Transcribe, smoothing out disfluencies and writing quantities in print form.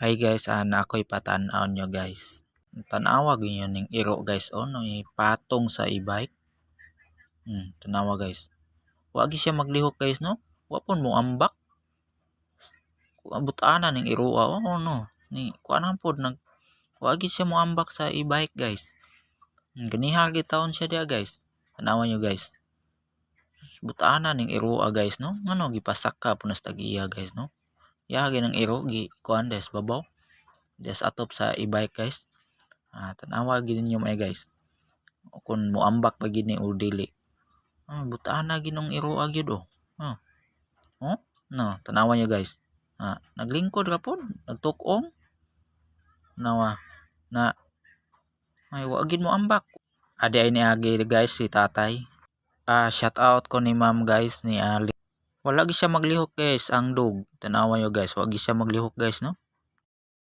Hi guys, naa ko'y patan-aw nyo, guys. Tan-awa gyud nyo ning iro, guys, oh, no, ipatong sa e-bike. Tanawa, guys. Wa gyud siya maglihok, guys, no. Wa pud mo ambak. Butana ning iroa, oh, no. Ni kuan pod nag wa gyud siya moambak sa e-bike, guys. Ganiha gyud taon siya diha, guys. Tanawa nyo, guys. Butana ning iroa, guys, no. Ngano gipasaka punas tag-iya, guys, no. Iya gyud ang iro gi kuan des babaw. Des atop sa e-bike, guys. Ah, tanawa gyud ninyo may, guys. Kung moambak pa gyud ni o dili. Ah, butana gyud nung iroa gyud, oh. Oh. Oh, no, tanawa nyo, guys. Ah, naglingkod ra pod, nagtukong. Nawa na ay wa gyud mo ambak. Adi ay niagi, guys, si tatay. Ah, shout out ko ni ma'am, guys, ni Ali. Wala gyud siya maglihok, guys, ang dog. Tanawa nyo, guys, wa gyud siya maglihok, guys, no.